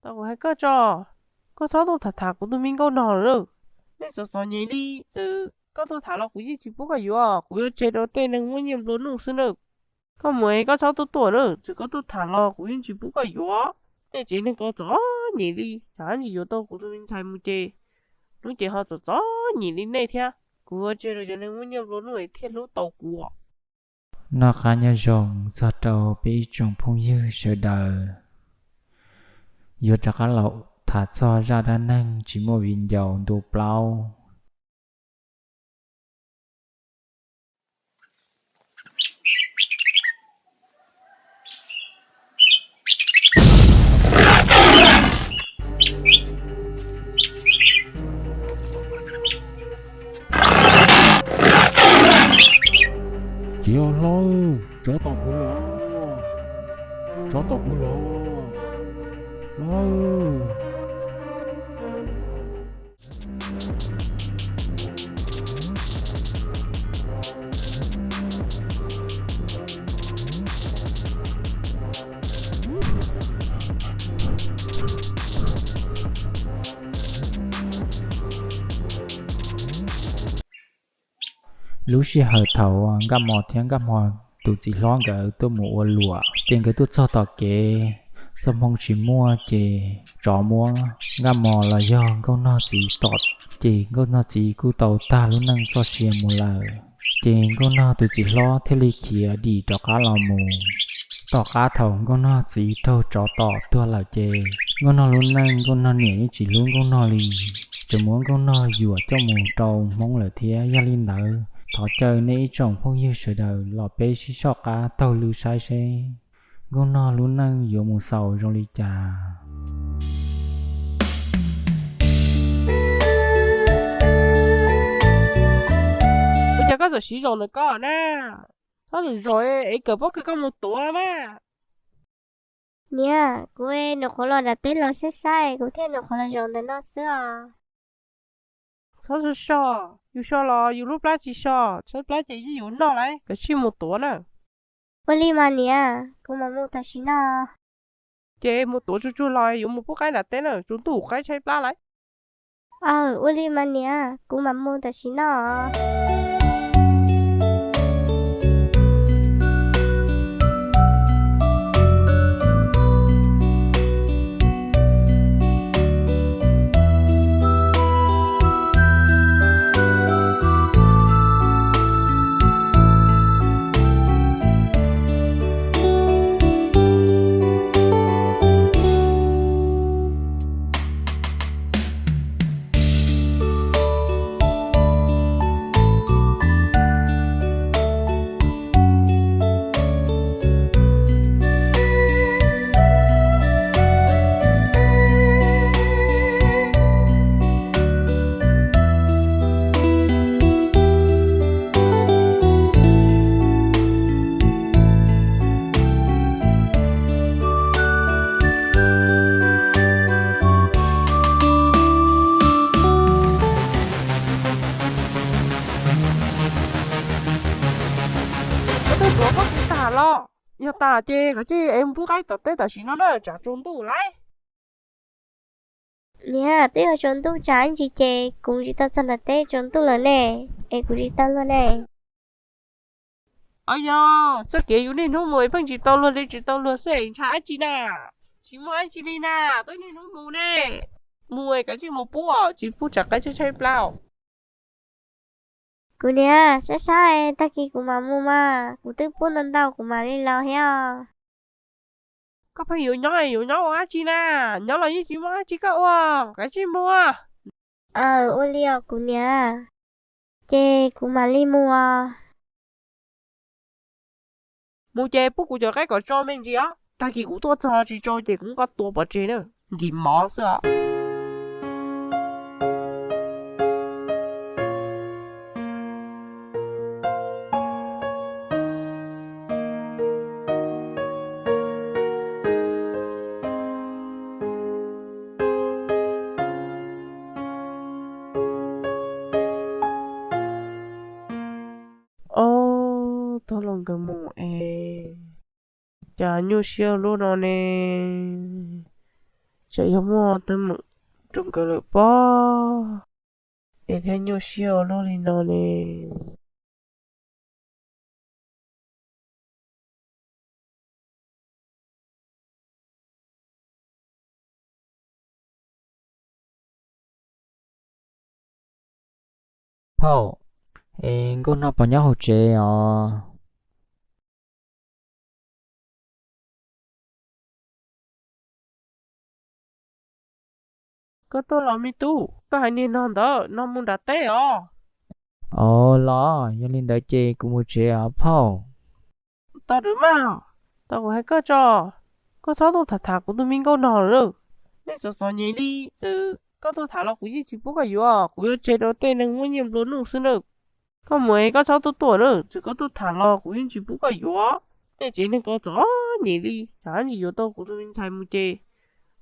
Tau kuv hais koj tso, koj txhob tuaj tham tham kuv tus me nkauj no lawm. Nej txom txom nyem li, txawm koj tuaj tham los kuv yeej tsis pub koj yuav, kuv yuav tseg rau tej neeg muaj nyiaj nplua nuj xwb nawb. Koj mus es koj txhob tuaj tuaj na, txawm koj tuaj tham los kuv yeej tsis pub koj yuav. Nej tsev neeg ko txom nyem li, tsam ntsis yuav tau kuv tus me ntxhais mus ces hnub ces ho txom txom nyem li nej thiab. Kuv yuav tseg rau cov neeg muaj nyiaj nplua nuj thiaj hlub tau kuv. Noj qab nyob zoo txog rau peb ib tsoom phooj ywg sawv daws. Yuav rov qab los tham txog zaj dab neeg tsis muaj viv ncaus ntu plaub. Txiv hlob, tsov tom kuv los, tsov tom kuv los, hlob. Lub sij hawm thaum Nkauj Mos thiab Nkauj Mos tus txiv hlob nkawd tuaj mus ua luam, ces nkawd tuaj txog tom kev, txoj hmoo tsis muaj, ces tsov muab Nkauj Mos los yog Nkauj Nog txiv tom, ces Nkauj Nog txiv kuj tau tag lub neej txoj sia mus lawm. Ces Nkauj Nog tus txiv hlob thiaj li khiav dim rov qab los mus. Tom qab thaum Nkauj Nog txiv raug tsov tom tuag lawm ces Nkauj Nog lub neej Nkauj Nog niam yeej tsis hlub Nkauj Nog li, tseem muab Nkauj Nog yuam coj mus rau Hmoob lawm thiab. Yog li ntawd thov caw nej ib tsoom phooj ywg sawv daws los peb sib soj qab taug lw saib seb Nkauj Nog lub neej yuav mus xaus zoo li cas. Ua cas koj txawm siv zog ntawm koj na? Txhob zom zaws es kawm pob kws koj mus tuav mas. Niam, kuv nyuam qhuav los nram teb los saib saib, kuv thiaj nyuam qhuav los zaum ntawm no xwb os. Txhob so so, yus so los yus lub plab tsis so, tshaib plab ces yeej yuav noj lawm, kav tsij mus tuav na. Ua li mas niam, kuv mam mus tam sim no. Ces mus tuav tsuag tsuag los yuav mus pub qaib nram teb na, tsaus ntuj qaib tshaib plab lawm. Aw, ua li mas niam, kuv mam mus tam sim no. Koj twb tuav pob kws tag los? Yog tas ces kav tsij es mus pub qaib tom teb tam sim no na, tsam tsaus ntuj lawm. Niam, twb yuav tsaus ntuj tsam ib ntsis ces kuv tsis tau txog nram teb, tsaus ntuj lawm ne, es kuv tsis tau luag ne. Os, yog txoj kev yus niaj hnub mus es pheej tsis tau luag li, tsis tau luag xwb es ntshai dab tsi na? Tsis muaj dab tsi li na, twb niaj hnub mus ne. Mus es kav tsij mus pub, tsis pub tsam qaib tshaib tshaib plab. Kuv niam, saib saib, tag kis kuv mam mus mas, kuv twb pub ntau ntau kuv mam li los thiab. Koj pheej yuav nyob yuav nyob ua dab tsi na? Nyob los yeej tsis muaj dab tsi koj ua, kav tsij mus. Aw, ua li os kuv niam, ces kuv mam li mus os. Mus ces pub kuv cov qaib kom tso me ntsis os, tag kis kuv tuaj txog tsis tso ces kuv muab koj tua pov tseg na, nkim mov xwb os. Ob tog los nkawd mus es cas nyuaj siab luaj no ne. Tseem yog muaj teeb meem rau nkawd lawm pob, es thiaj nyuaj siab ua luaj li no ne. Phauj, es Nkauj Nog puas nyob hauv tsev os? Koj tuaj los me tub, koj hais niag no ntawd no mus nram teb os. Os los, yog li ntawd ces kuv mus tsev os phauj. Tau rau mas, tau kuv hais koj tso, koj txhob tuaj tham tham kuv tus me Nkauj Nog lawm. Nej txom txom nyem li, txawm koj tuaj tham los kuv yeej tsis pub koj yuav, kuv yuav tseg rau tej neeg muaj nyiaj nplua nuj xwb nawb. Koj mus es koj txhob tuaj tuaj na, txawm koj tuaj tham los kuv yeej tsis pub koj yuav. Nej tsev neeg ko txom nyem li, tsam ntsis yuav tau kuv tus me ntxhais mus ces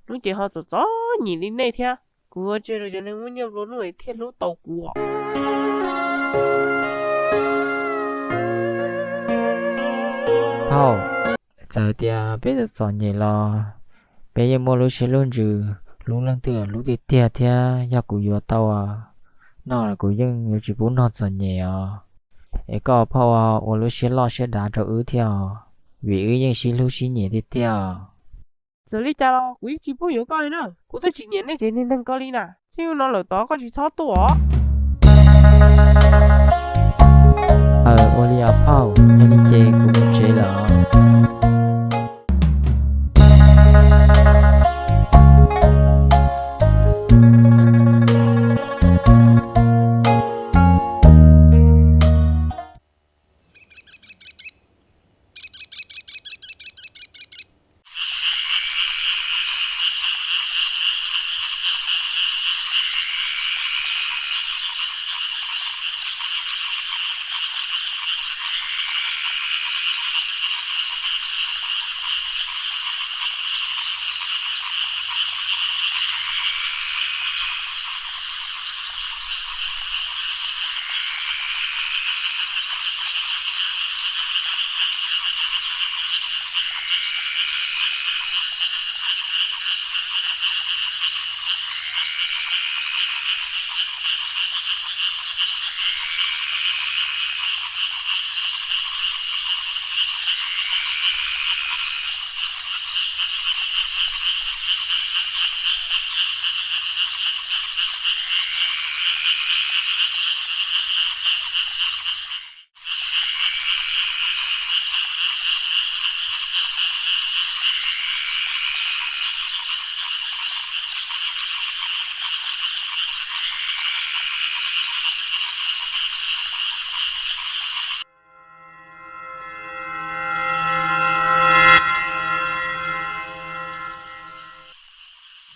hnub ces ho txom txom nyem li nej thiab. Kuv yuav tseg rau cov neeg muaj nyiaj nplua nuj thiaj hlub tau kuv. Phauj, txawm tias peb txom txom nyem los peb yeej muaj lub siab lub ntsws hlub leej twg hlub tiag tiag thiab. Yog kuv yuav tau Nog los kuv yeej yuav tsis pub Nog txom nyem os. Es koj phauj ua lub siab loj siab dav rau wb thiab os, vim wb yeej sib hlub sib nyiam tiag tiag. Txawm li cas los kuv yeej tsis pub yuav koj li na, kuv twb tsis nyiam nej tsev neeg ko li na. Txij no lawm tod koj tsis txhob tuaj os. Aws, ua li os phauj, yog li ces kuv mus tsev lawm os.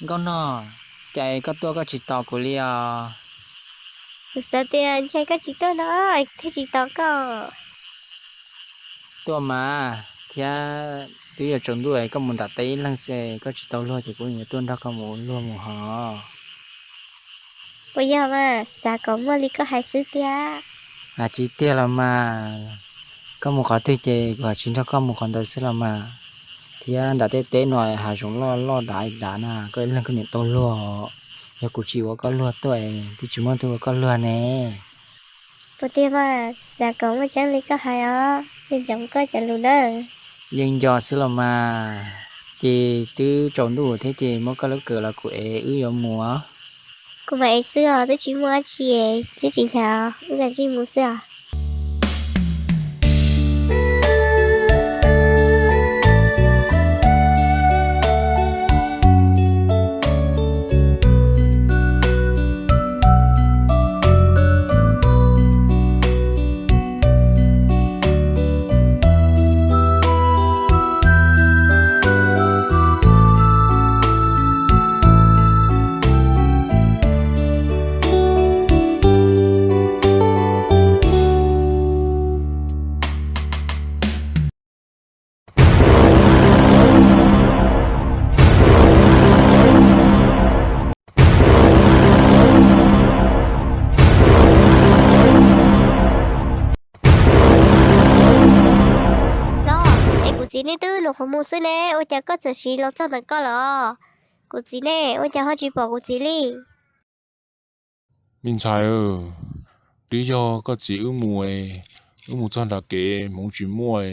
Nkauj Nog, cas koj tuaj koj tsis tos kuv li os? Kuv xav tias ntshe koj tsis tuaj no thiaj tsis tos koj. Tuaj mas, thiab twb yuav tsaus ntuj es koj mus nram teb ib leeg xwb, koj tsis tau luag ces kuv yuav tuaj nrog koj mus ua luag mus hos. Puas yog mas, xav kom muaj li koj hais xwb tiag. Hais tsis tiag los mas, koj mus qhov twg ces kuv hais tsis nrog koj mus qhov ntawd xwb los mas. Thiab nram tej teb no hav zoov loj loj dav dav na, koj ib leeg koj niam tau luag. Yog kuv tsis ua koj luag tuaj, twb tsis muaj leej twg ua koj luag ne. Puas tiag mas, xav kom muaj tseeb li koj hais os, yeej nco koj cov lus nawb. Yeej nco xwb los mas. Ces twb tsaus ntuj thiab ces muab koj lub kawm los kuv ev wb yuav mus. Kuv mam ev xwb os, twb tsis muaj dab tsi, twb tsis hnyav, wb kav tsij mus xwb os. Los, es kuv txiv nej twb nws qhuav mus xwb ne, ua cas koj txawm siv los txog ntawm koj los? Kuv txiv ne, ua cas ho tsis pom kuv txiv li? Me ntxhais, twb yog koj txiv wb mus, wb mus txog nram kev hmoov tsis muaj,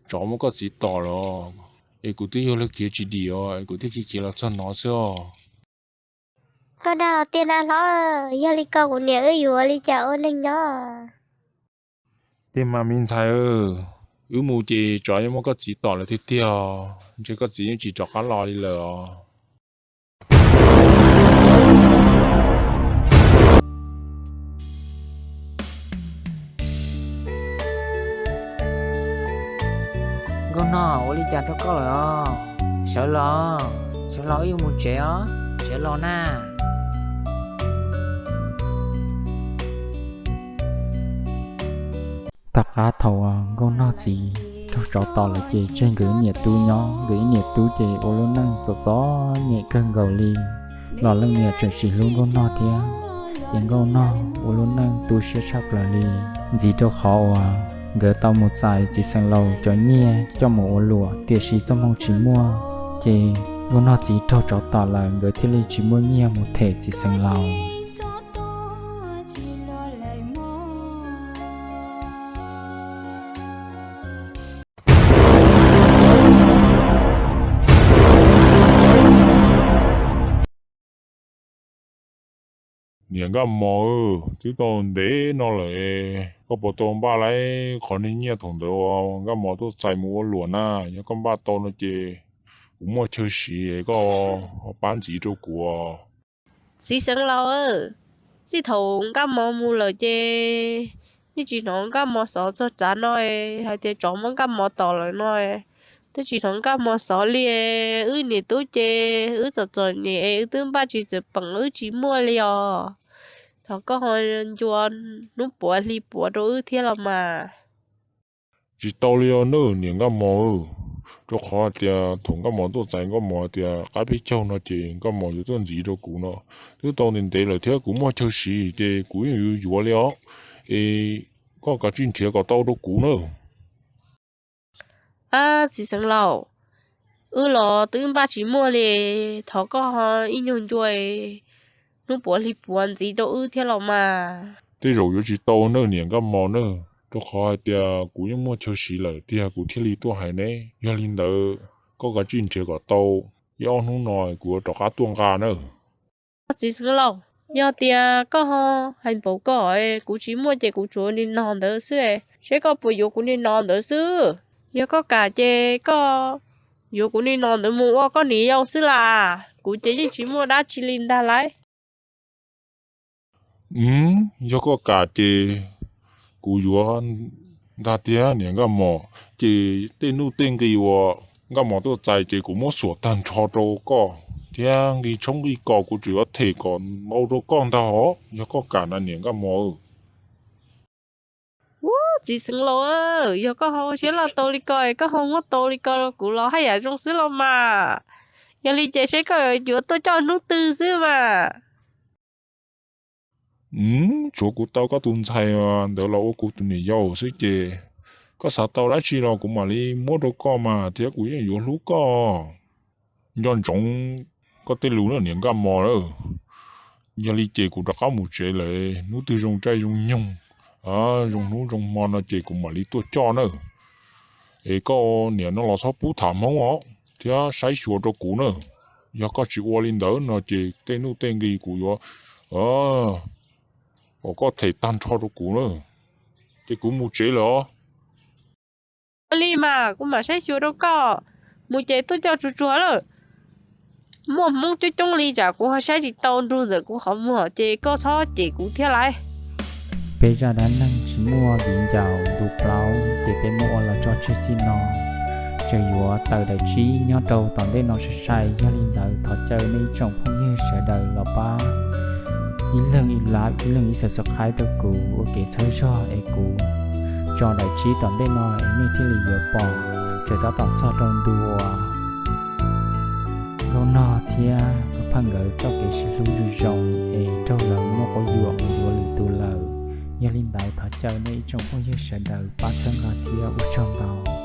tsov muab koj txiv tom lawm, es kuv twb yog luag khiav tsis dim os, kuv thiaj khiav khiav los txog no xwb os. Koj dag los tiag na hlob? Yog li ko kuv niam wb yuav ua li cas ua neej nyob? Tiag mas me ntxhais, wb mus ces tsov yeej muab koj txiv tom lawm tiag tiag, ntshe koj txiv yeej tsis rov qab los li lawm os. Nkauj Nog, ua li cas rau koj lawm os? Sawv los, sawv los wb yuav mus tsev os, sawv los na. Tom qab thaum Nkauj Nog txiv raug tsov tom lawm ces tseg nkawd ib niam tub nyob, nkawd ib niam tub ces ua lub neej txom txom nyem kawg nkaus li, los leej niam tseem tsis hlub Nkauj Nog thiab. Ces Nkauj Nog ua lub neej tu siab tshaj plaws li, ntxiv rau qhov uas nkawd tau mus txais txiv xeev laus cov nyiaj coj mus ua luam, tiam sis txoj hmoo tsis muaj, ces Nkauj Nog txiv raug tsov tom lawm nkawd thiaj li tsis muaj nyiaj mus them txiv xeev laus. Niam Nkaj Mos, twb tau ntev no lawm, koj puas tau npaj lawm qhov niag nyiaj thaum ntawd uas Nkaj Mos tuaj txais mus ua luam na? Yog koj npaj tau no ces kuv muaj chaw siv, koj ho pab ntxiv rau kuv. Txiv xeev laus, txij thaum Nkaj Mos mus lawm ces yeej tsis hnov Nkaj Mos xov txog tav no, hais tias tsov muab Nkaj Mos tom lawm no, twb tsis hnov Nkaj Mos xov li. Wb niam tub ces wb txom txom nyem, wb twb npaj tsis txawm peem wb tsis muaj li os. Thov koj ho ncua hnub puav hli puav rau wb thiab los mas. Tsis tau li os nawb niam Nkaj Mos, rau qhov hais tias thaum Nkaj Mos tuaj txais Nkaj Mos tias qab peb caug no ces Nkaj Mos yuav tuaj ntxiv rau kuv no. Twb tau ntev ntev lawm thiab kuv muaj chaw siv ces kuv yeej yuav yuav li os. Es koj kav tsij nrhiav kom tau rau kuv nawb. Ab txiv xeev laus, wb los twb npaj tsis muaj li, thov koj ho ib nyuag ncua hnub puav hli puav ntxiv rau wb thiab los mas. Tej zaum yuav tsis tau nawb niam Nkaj Mos nawb, rau qhov hais tias kuv yeej muaj chaw siv lawm tiag kuv thiaj li tuaj hais ne. Yog li ntawd koj kav tsij nrhiav kom tau, ib ob hnub no kuv yuav rov qab tuaj nqa nawb. Txiv xeev laus, yog tias koj ho hais npaum koj, kuv tsis muaj ces kuv tsuas nim no ntawd xwb, seb koj puas yuav kuv nim no ntawd xwb. Yog koj kam ces koj yuav kuv nim no ntawd mus ua koj niam yau xwb las, kuv ces yeej tsis muaj dab tsi li ntag lauj. Yog koj kam ces kuv yuav ntag tiag niam Nkaj Mos, ces tej nuj tej nqi uas Nkaj Mos tuaj txais ces kuv muab xuas tag nrho rau koj, thiab nqi tshoob nqi kos kuv tseem yuav them kom ntau rau koj ntag os, yog koj kam na niam Nkaj Mos. Ub txiv xeev laus, yog koj ho ua siab loj tau li ko, koj ho muab tau li ko rau kuv los haj yam zoo xwb los mas. Yog li ces seb koj yuav tuaj coj hnub twg xwb mas. Tshuav kuv tau koj tus ntxhais ntawd los ua kuv tus niam yau xwb ces koj xav tau dab tsi los kuv mam li muab rau koj mas thiab kuv yeej yuav hlub koj. Nco ntsoov koj tej lus na niam Nkaj Mos. Yog li ces kuv rov qab mus tsev lawm, hnub twg zoo caij zoo nyoog, zoo hnub zoo hmo no ces kuv mam li tuaj coj na. Es koj niam no los txhob pub tham hmoob os, thiab saib xyuas rau kuv na. Yog koj tsis ua li ntawd no ces tej nuj tej nqi kuv yuav kom koj them tag nrho rau kuv na. Ces kuv mus tsev lawm os. Ua li mas kuv mam saib xyuas rau koj, mus ces tuaj coj tsuag tsuag lawm. Muaj hmoob coob coob li tsam kuv ho saib tsis tau nrug ntawm kuv qhov muag ces koj txhob cem kuv thiab lauj. Peb zaj dab neeg tsis muaj viv ncaus ntu plaub ces peb muab ua los tso tseg txij no. Tseem yuav tawm daim tsib nyob rau tom ntej no sai sai, yog li ntawd thov caw nej ib tsoom phooj ywg sawv daws los pab ib leeg ib lab ib leeg ib subscribe rau kuv ua kev txhawb zog es kuv tso daim tsib tom ntej no es nej thiaj li yuav pom, tseem tab tom txog rau ntu uas Nkauj Nog thiab Nkauj Phaj nkawd txoj kev sib hlub zoo zoo es raug lawv muab quab yuam mus yuav lwm tus lawm. Yog li ntawd thov caw nej ib tsoom phooj ywg sawv daws pab txhawb nqa thiab ua tsaug ntau.